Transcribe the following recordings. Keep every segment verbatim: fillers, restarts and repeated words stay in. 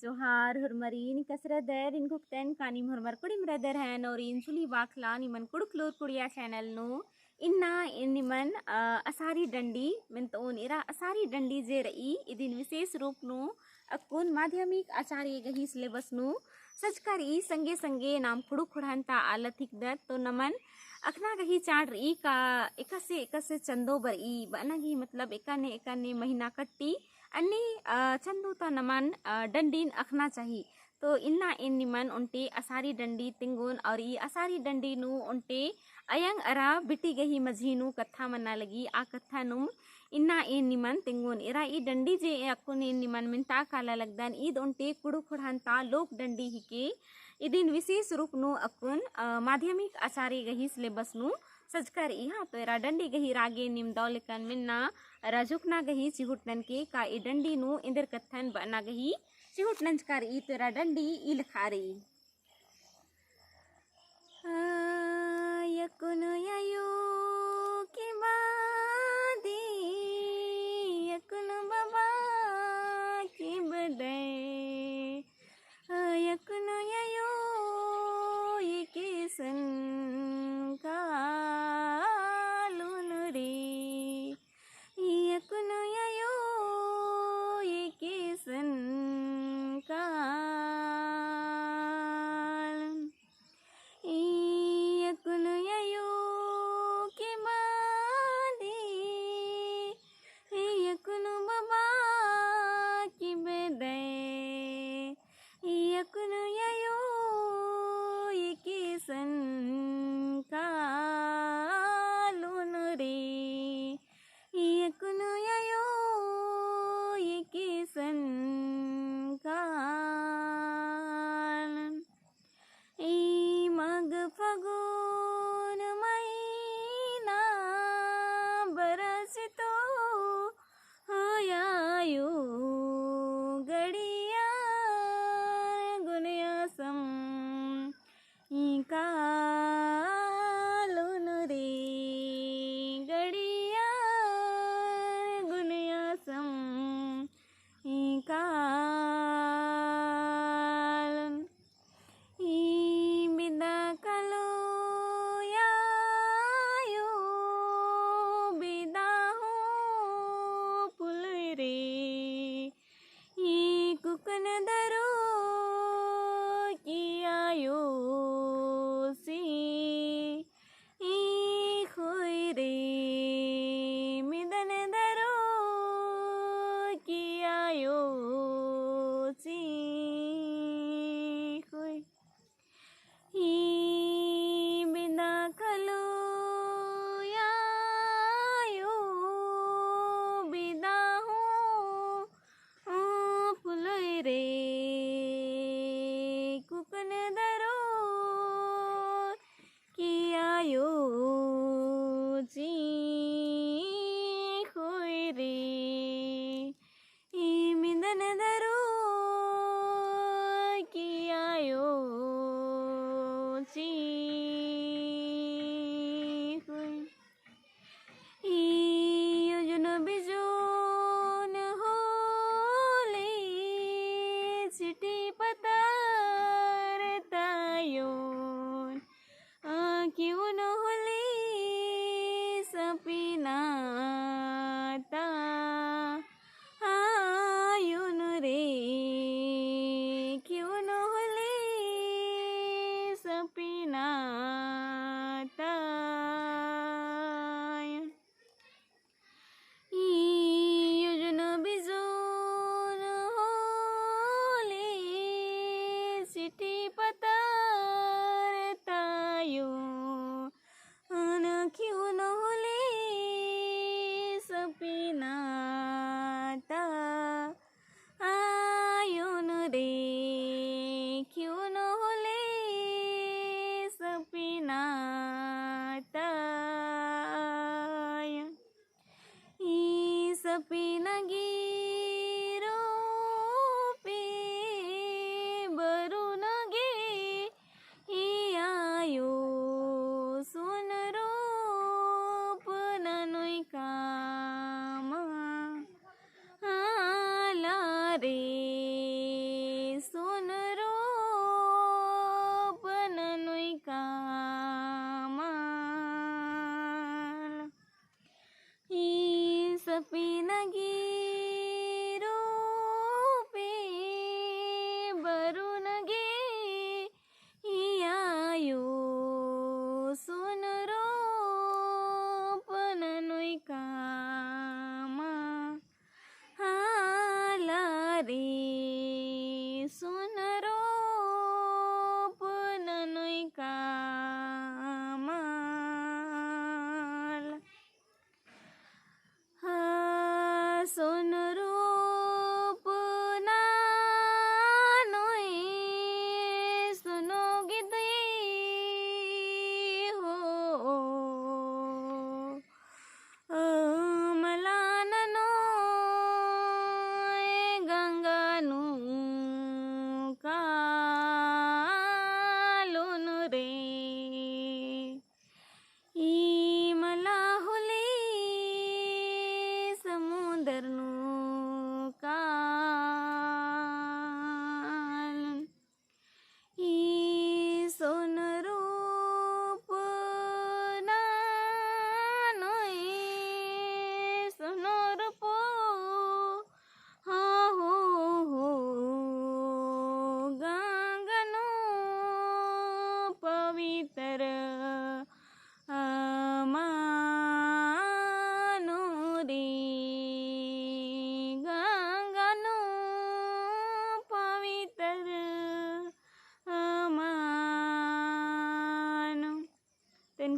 जोहार होरमर, ईन कसरदर, ईन घुकतन कानिम होरमर कुड़िम रदर हन और ईन चुली बाखला निमन कुड़ुकलोर कुड़िया channel नू। इन्ना ईन निमन, अ, असारी डंडी मेन्तओन। एरा असारी डंडी जे रई, इदिन विशेष रूप नू अक्कुन माध्यमिक आचार्य गही syllabus नू सजका रई। संगे संगे नाम कुँड़ुख़ ख़ोंड़हन ता आलत हिकदत, तो नमन अख़ना गही चाड़ रई का एकासे एकासे चंदो बरई बअना गही, मतलब एकाने एकाने महीना कट्टी अन्ने, अ, चंदो ता नमन, अ, डंडीन अख़ना चाही। तो इन्ना ईन निमन ओन्टे असारी डंडी तिंगोन और ई असारी डंडी नू ओन्टे अयंग अरा बिटी गही मझी नू कत्था मन्ना लगी। आ कत्था नुम इन्ना ईन निमन तिंगोन। एरा ई डंडी जे अक्कुन ईन निमन मेन्ता काला लगदन, ईद ओन्टे कुँड़ुख़ ख़ोंड़हन ता लोक डंडी हिके। इदिन विशेष रूप नू अक्कुन, अ, माध्यमिक आचार्य गही syllabus नू सजका रई। हाँ, तो एरा डंडी गही रागे नीम दव लेकन मेन्ना अरा झुकना गही चिहुट ननके का ई डंडी नू एन्देर कत्थन बअना गही चिहुट नंजका रई। तो एरा डंडी ई लेखा रई। आ, अक्कुन अयो की बादी, अक्कुन बाबा की बदई, आ, अक्कुन अयो एकेसन कालोन रे। अक्कुन अयो एकेसन कालोन। अक्कुन अयो की बादी, अक्कुन बाबा की बदई, अक्कुन अयो एकेसन कालोन रे। अक्कुन अयो एकेसन कालोन। ई माघ फागुन महीना बरसितो, होया अयो गड़िया गुनिया सम ई कालोन रे। गड़िया गुनिया सम ई कालोन। ई बिदा कालो अयो, बिदा हो पुलुई रे। ई कुकन दरो की अयो सी ई खोई रे, मिदन दरो की अयो सी खोई। ई बिदा कालो अयो, बिदा हो पुलुई रे, कुकन दरो की अयो सी खोई रे। ई मिदन दरो की अयो सी खोई। ई ओजोन बिजोन होले चिट्ठी पतर ता अयोन। आ किउन होले सपिना ता अयोन रे, किउन होले सपिना ता अयोन। ई ओजोन बिजोन होले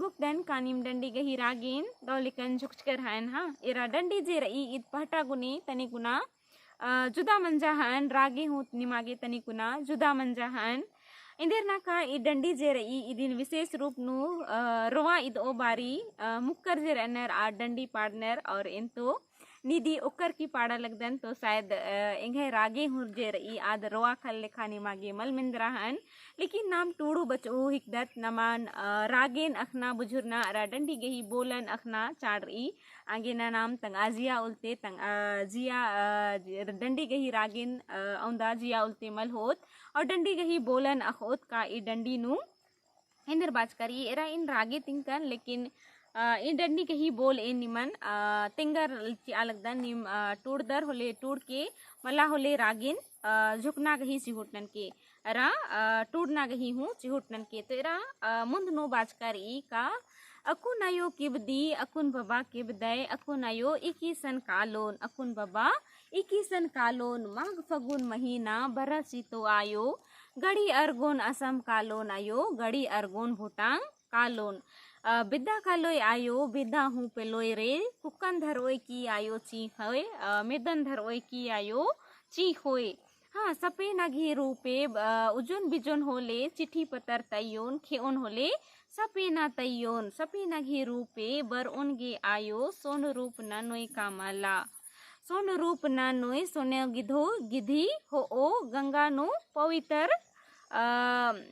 गुक्तन का नीम डंडी गही रागेन दव लेकन झुकचकर हन। हाँ, एरा डंडी जे रई ईद पहटा गुने तनी गुना अ, जुदा मंजा हन, रागे हूँ निमागे तनी गुना जुदा मंजा हन। एन्देर नाका ई डंडी जे रई, इदिन विशेष रूप नू, अ, रोवा इदओ बारी, अ, मुक्कर जे रअनर आ डंडी पाड़नर और एन्तो निदी ओक्कर की पाड़ा लगदन, तो शायद, अ, एंग्है रागे हूँ जे रई, आद रोवा खल लेखा निमागे मल मेंदरा हन। लेकिन नाम टूड़ू बचऊ हिकदत नमन, अ, रागेन अखना बुझुरना अरा डंडी गही बोलन अखना चाड़ रई। आगे ना नाम तंगआ जिया उल्ते तंगआ जिया, अ, डंडी गही रागेन, अ, औंदा जिया उल्ते मल होत। और डंडी गही बोलन अखोत का ई डंडी नू एन्देर बाचका रई, एरा इन रागे तिंकन, लेकिन, अ, इन डंडी गही बोल एन निमन, अ, तेंगर चिआ लगदन, नीम, अ, टूड़दर होले टूड़ के, मला होले रागेन, अ, झुकना गही चिहुट ननके, अरा, अ, टूड़ना गही हूँ चिहुट ननके। तो एरा, अ, मुन्द नू बाचका रई का, अक्कुन आयो किबदी, अक्कुन बबा किबदय, अक्कुन आयो इकीसन कालोन, अक्कुन बबा इकीसन कालोन, माघ फगुन महीना बरस चितो आयो, गड़ी अरगोन असम कालोन आयो, गड़ी अरगोन भूटांग कालोन। अ, बिद्दा कालोय आयो, बिद्दा हूँ पेलोय रे, कुक्कन धरोय की आयो चींखोय, अ, मेदन धरोय की आयो चींखोय। हाँ, सपेना गही रूपे, अ, उजोन बिजोन होले, चिट्ठी पतर तइयोन, खेओन होले, सपेना तइयोन, सपेना गही रूपे, बरओन गे आयो, सोन रूप ननोय का मला। सोन रूप ननोय, सोने गिधो, गिधी होओ, गंगा नू पवित्र अ,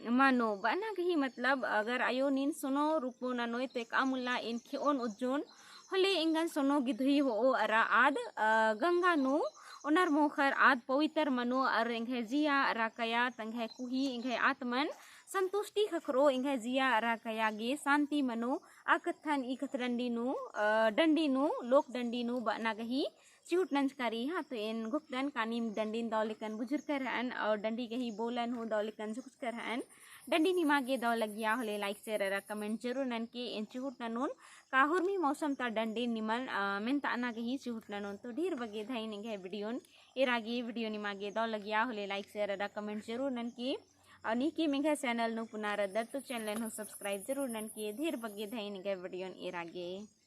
मनो, बअना गही मतलब, अगर आयो नीन सोनो रूपो ननोय, तो एकअम उल्ला एन खेओन उज्जोन, होले एंगन सोनो गिधोई होओ अरा आद, अ, गंगा नू ओनर मोखर आद पवित्र मनो, अर एंग्है जिया अरा कया, तंग्है कुही, एंग्है आत्मन संतुष्टि ख़क्खरो, एंग्है जिया अरा कया गे शांति मनो, आ कत्थन ई कत्थ डंडी नू, अ, डंडी नू, लोक डंडी नू बअना गही चिहुट नंजका रई। हाँ, तो एन गुक्तन का नीम डंडीन दव लेकन बुझुरकर हन और डंडी गही बोलन हूँ दव लेकन झुकचकर हन। डंडी निमा गे दव लगिया होले like, share अरा comment जरूर ननके। एन चिहुट ननोन का हुरमी मौसम ता डंडीन निमन, अ, मेनताना गही चिहुट ननोन। तो ढेर बग्गे धइन एंग्है video न एरा गे। Video निमा गे दव लगिया होले like, share अरा comment जरूर ननके। और नीकी एंग्है channel नू पुना रअदर तो channel हूँ subscribe जरूर ननके। ढेर बग्गे धइन एंग्है video न एरा गे।